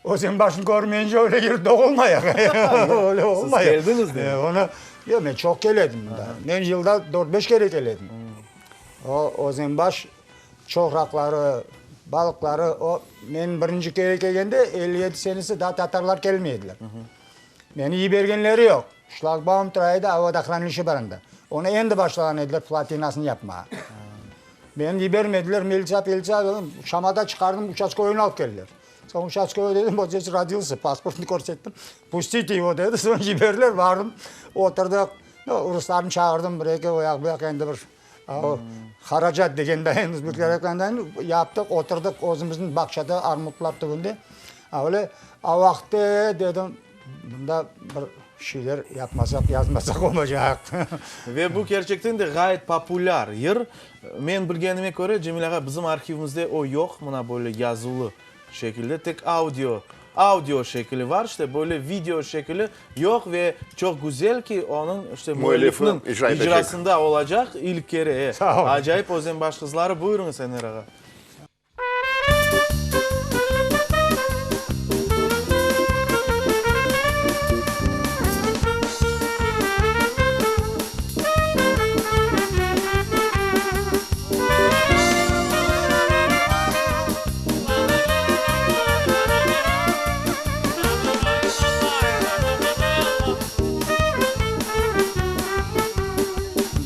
o. Özenbaşnı körmeyince öyle yır doğulmay. Öyle olmay. Siz keldiñiz de. Onı, yoq, men çoq kele edim mında. Men yılda dört-beş kere kele edim. O Özenbaş çoqraqları, balıqları, o, men birinci kere kelgende, 57 senesi, daa tatarlar kelmey ediler. Meni yibergenleri yoq. Şlagbaum tura edi, a vodohranilişe bar anda. Onı endi başlağan ediler plotinasını yapmağa. Meni yibermediler, militsiya, pilitsiya, şamata çıqardım, uçastkovoynı alıp keldiler. Soñ uçastkovoy dedim, vot zdes rodilsâ, pasportını körsettim. Pustite ego dedi, soñ yiberdiler, bardım, oturdıq. Ruslarnı çağırdım, bir-eki o yaq, bu yaq endi bir haracat degende, özbekler aytqanday, yaptıq, oturdıq özümizniñ bağçada, armutlar tübünde. Öyle, o vaqıtte dedim, bunda bir şeyler yapmasaq, yazmasaq olmaycaq. Ve bu kerçekten de ğayet populâr yır. Men bilgenime köre, Cemil ağa, bizim arhivimizde o yoq, mına böyle yazılı şekilde, tek audio, audio şekili var, işte böyle video şekili yoq ve çoq güzel ki, onıñ, işte, müellifniñ icrasında olacaq ilk kere. Acayip Özenbaş qızları, buyurıñız, Enver ağa.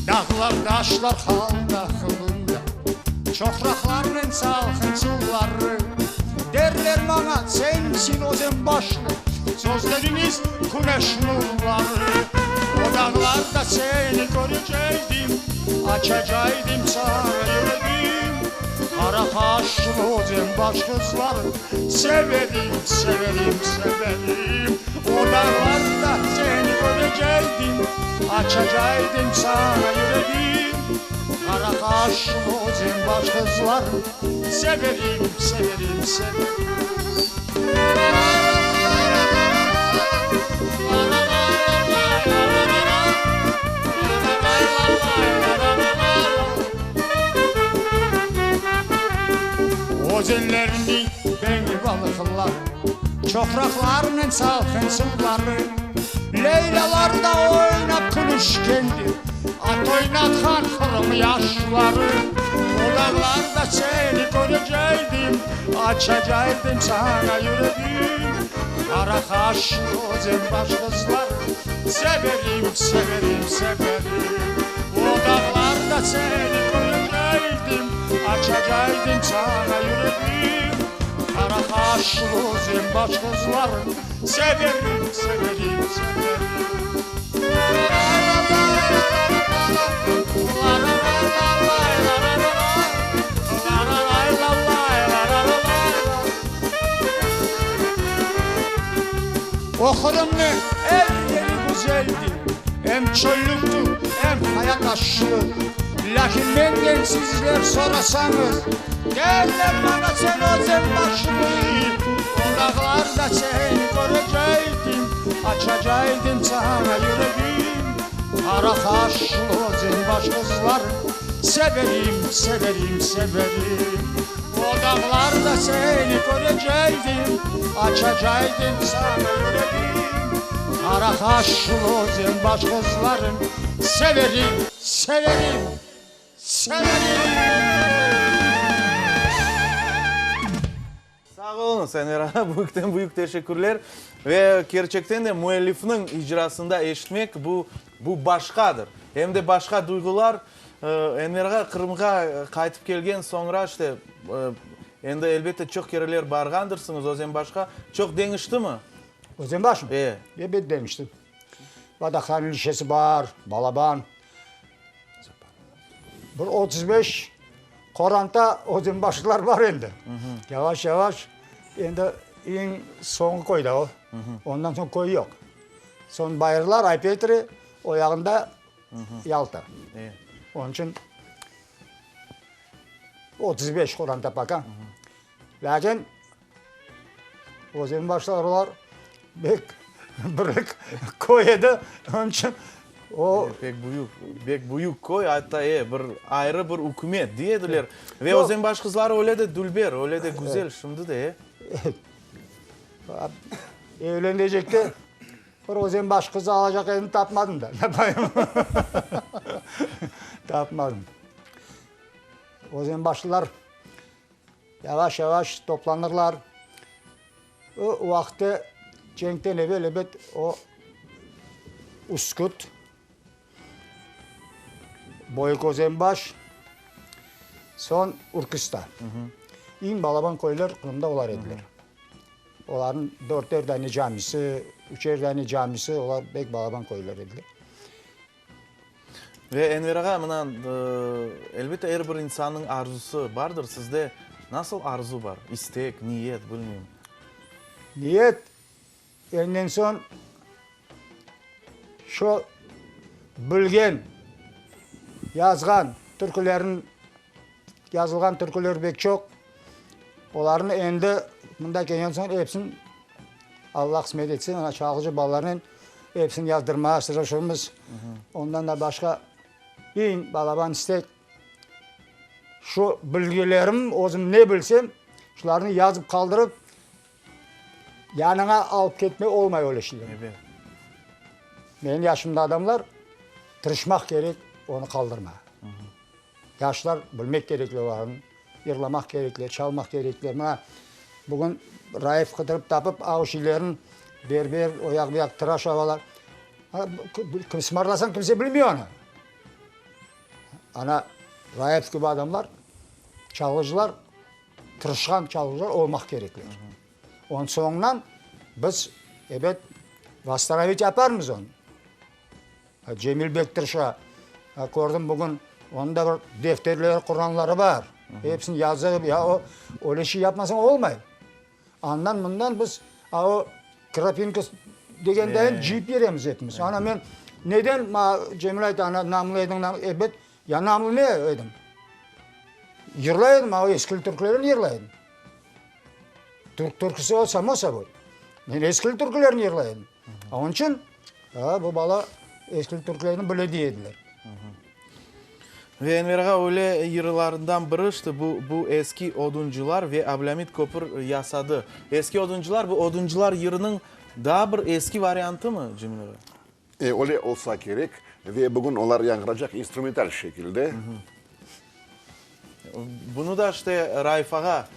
Dağlar, taşlar halda qılında, Çoqraqlarnen salqın suvları. Derler maña, sensiñ Özenbaşlı, Sözleriñiz küneş nurları. O dağlarda seni köreceydim, Açacaydım saña yüregim. Qara qaşlı Özenbaş qızları, Severim, severim, severim. O dağlarda seni köreceydim, Açacaydım saña yüregim. Qara qaşlı Özenbaş qızları, Severim, severim, severim. Özenlerniñ beñi balıqlar, Çoqraqlarnıñ salqın suvları, Leylâlarda oynap külüşkendi, At oynatqan Qırım yaşları. O dağlarda seni köreceydim, Açacaydım saña yüregim. Qara qaşlı Özenbaş qızları, Severim, severim, severim. O dağlarda seni köreceydim, Açacaydım saña yüregim. Qara qaşlı Özenbaş qızları, Severim, severim, severim. O Qırımnıñ er yeri güzeldi, em çöllükti, em qaya taşlı. Lâkin menden sizler sorasañız, derler maña sen Özenbaşlı. O dağlarda seni köreceydim, açacaydım saña yüregim. Qara qaşlı Özenbaş qızları severim, severim, severim. O dağlarda seni köreceydim, Açacaydım saña yüregim. Qara qaşlı Özenbaş qızların Severim, severim, severim. Sağ oluñız, Enver ağa, büyükten büyük teşekkürler. Ve kerçekten de müellifniñ icrasında eşitmek, bu, bu başqadır. Em de başqa duyğular. Enver ağa, Qırımğa qaytıp kelgen soñra, işte, endi elbette çoq kereler barğandırsıñız Özenbaşqa. Çoq deñiştimi? Özenbaşmı? E. Ebet deñişti. Vodohranilişesi bar, balaban. Bir 35 qoranta özenbaşlılar bar endi. Yavaş-yavaş endi eñ soñu köyde o. Ondan soñ köy yoq. Soñ bayırlar, Ay-Petri, o yağında Yalta. Onıñ içün 35 qoranta пока. Lâkin Özenbaşlar olar bek büyük köy edi, onıñ içün o. Pek büyük, bek büyük köy, atta e, bir ayrı bir ükümet dey ediler. Ve Özenbaş qızları öyle de dülber, öyle de güzel şimdi de, e. Evlenecekte bir Özenbaş qızı alacaq edim, tapmadım da. Napayım? Tapmadım. Özenbaşlılar yavaş-yavaş toplanırlar. O vaqıtte cenkten evel, ebet, o Üsküt, Böyük Özenbaş, soñ Ürküsta. Eñ balaban köyler Qırımda olar ediler. Olarnıñ dörter dane camisi, üçer dane camisi, olar pek balaban köyler ediler. Ve Enver ağa, mına, elbette, er bir insannıñ arzusı bardır. Sizde nasıl arzu bar, istek, niyet, bilmeyim? Niyet, enden soñ şu bilgen, yazğan türkülerin, yazılğan türküler pek çoq. Olarnı endi mında kelgen soñ episini, Alla qısmet etse, mına çalğıcı balalarnen episini yazdırmağa tırışırmız. Ondan da başqa eñ balaban istek, şu bilgilerim, özüm ne bilsem, şularnı yazıp qaldırıp, Yanıña alıp ketme olmay öyle şeyler. Ebet. Menim yaşımda adamlar tırışmaq kerek onı qaldırmağa. Yaşlar bilmek kerekler olarnı, yırlamaq kerekler, çalmaq kerekler. Mına bugün Raif qıdırıp tapıp av şeylerin berber o yaq bu yaq tıraş avalar. Kim ısmarlasañ kimse bilmiy onı. Ana Raif kibi adamlar çalğıcılar Tırışqan çalğıcılar olmaq kerekler. Onıñ soñundan biz, ebet, vosstanovit yaparmız onı. Cemil bek tırışa. Kördim bugün, onıñ da bir defterleri, Quranları bar. Episini yazıp, ya o, öyle şey yapmasañ olmay. Andan mından biz a o krapinka degendayin cıyıp beremiz epimiz. Ana men neden maña Cemil ayta, ana namlı ediñ, ebet, ya namlı ne edim? Yırlay edim, a o eskili türkülerni yırlay edim. Türk türküsi o samo soboy. Men eskili türkülerni yırlay edim. Onıñ içün bu bala eskili türkülerni bile dey ediler. Ve Enver ağa, öyle yırlarından biri işte bu, bu Eski oduncılar ve Ablâmit köpür yasadı. Eski oduncılar, bu Oduncılar yırınıñ daa bir eski variantımı, Cemil ağa? E, öyle olsa kerek. Ve bugün olar yañğıracaq instrumental şekilde. Bunı da işte Raif ağa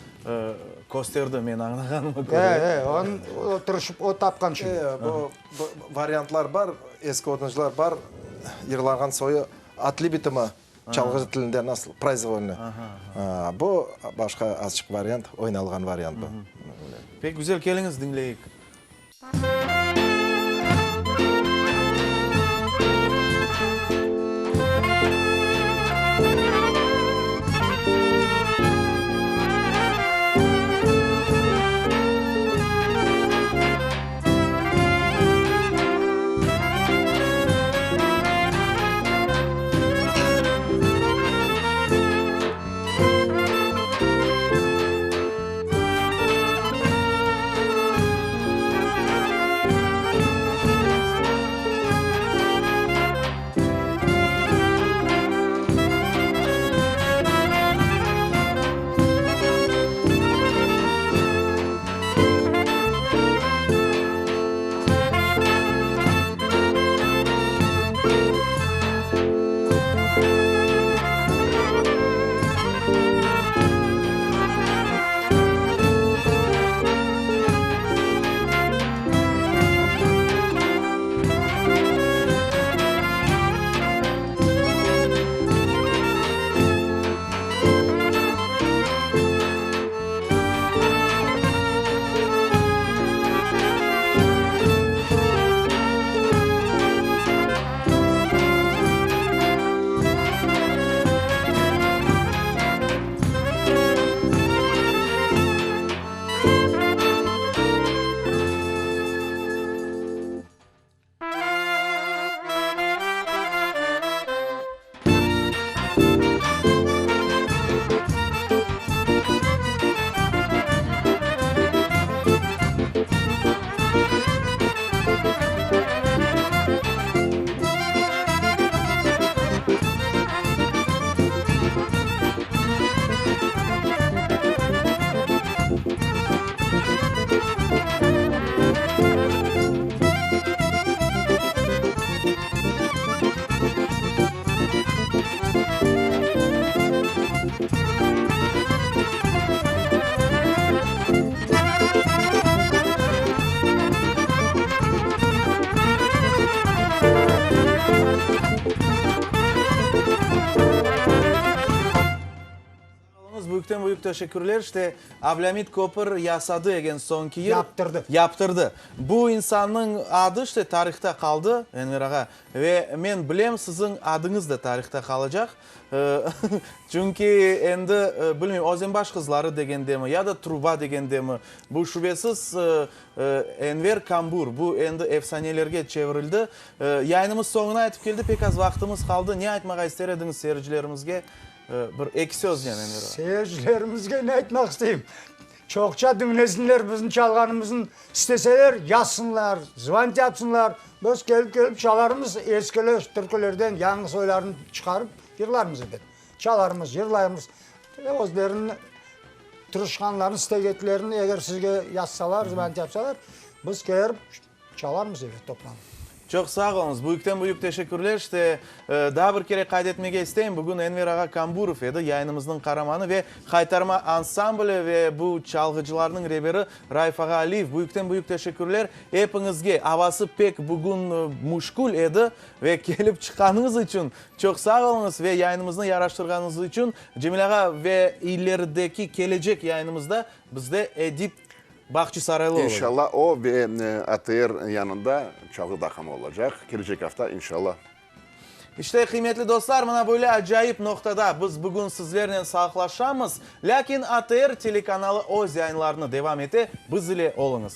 kösterdi, men añlağanıma köre. E, e, onıñ, o tırışıp, o tapqan şey. E, bu, bu variantlar bar, Eski oduncılar bar, yırlanğan soyu atli bitimi çalğı tilinde nasıl, proizvolno. Bu başqa azçıq variant, oynalğan variant bu. Pek güzel, keliñiz diñleyik. Büyükten büyük teşekkürler. İşte, Ablâmit Köpür yasadı egen soñki yır. Yaptırdı. Yaptırdı. Bu insannıñ adı, işte, tarihta qaldı, Enver ağa. Ve men bilem, siziñ adıñız da tarihta qalacaq. Çünki endi, bilmeyim, Özenbaş qızları degendemi, ya da truba degendemi, bu şübesiz Enver Kambur, bu endi efsanelerge çevirildi. Yayınımız soñuna aytıp keldi, pek az vaqtımız qaldı. Ne aytmağa ister ediñiz seyircilerimizge? Bir eki söznen, Enver ağa. Seyircilerimizge ne aytmaq isteyim? Çoqça diñlesinler bizim çalğanımıznı, isteseler yazsınlar, zvant yapsınlar, biz kelip-kelip çalarmız, eskiler türkülerden yañı soylarını çıqarıp yırlarmız ebet. Çalarmız, yırlaymız. Özleriniñ tırışqanlarını, istegeklerini eger sizge yazsalar, zvant yapsalar, biz kelip Çalarmız ebet toplanıp. Çoq sağ oluñız. Büyükten büyük teşekkürler. İşte, daa bir kere qayd etmege isteyim, bugün Enver ağa Kamburov edi, yayınımıznıñ qaramanı ve Haytarma ansambli ve bu çalğıcılarnıñ reberi Raif ağa Aliyev. Büyükten büyük teşekkürler epiñizge. Avası pek bugün müşkül edi ve kelip çıqqanıñız içün çoq sağ oluñız ve yayınımıznı yaraştırğanıñız içün. Cemil ağa, ve ilerideki kelecek yayınımızda bizde Edip Bahçisaraylı olacaq. İnşallah o ve ATR yanında çalğı taqımı olacaq. Kelecek afta inşallah. İşte, qıymetli dostlar, mına böyle acayip noqtada biz bugün sizlernen sağlıqlaşamız. Lâkin ATR telekanalı öz yayınlarını devam ete, biz ile oluñız.